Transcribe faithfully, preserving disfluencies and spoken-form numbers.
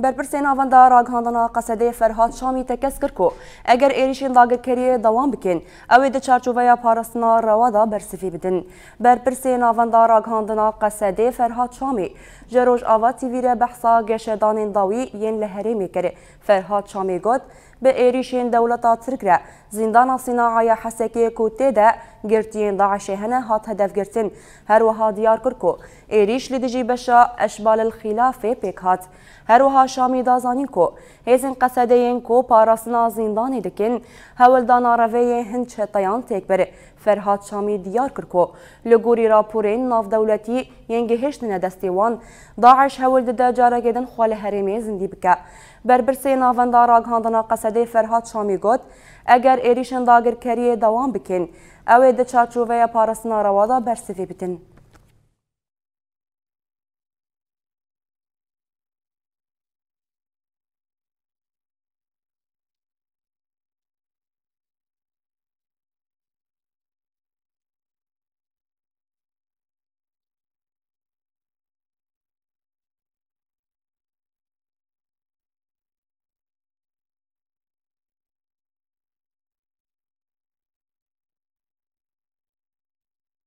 Berpirsê Navenda Ragihandina Qesedê Ferhat Şamî tekez kir ku eger êrîşên dagirkeriyê dewam bikin, ew ê di çarçoveya parastina rewa de bersivî bidin. Berpirsê Navenda Ragihandina Qesedê Ferhat Şamî ji Rojava T V re behsa geşedanên dawî yên li herêmê kir. Ferhat Şamî got, bi êrîşên dewleta Tirk re zîndana Sînaa ya Hesekê ku tê de girtiyên DAIŞê hene hat hedefgirtin. Her wiha diyar kir ku êrîş li dijî beşa Eşbalil Xîlafê pêk hat. Her wiha Şamî da zanîn ku hêzên Qesedê yên ku parastina zîndanê dikin, hewldana revê yê hin çeteyan têk bir. Ferhat Şamî diyar kir ku li gorî raporên navdewletî yên gihiştine destê wan, DAIŞ hewl dide carekê din xwe li herêmê zindî bike. Berpirsê Navenda Ragihandina Qesedê Ferhat Şamî got, eger êrîşên dagirkeriyê dewam bikin, ew ê di çarçoveya parastina rewa de bersivî bidin.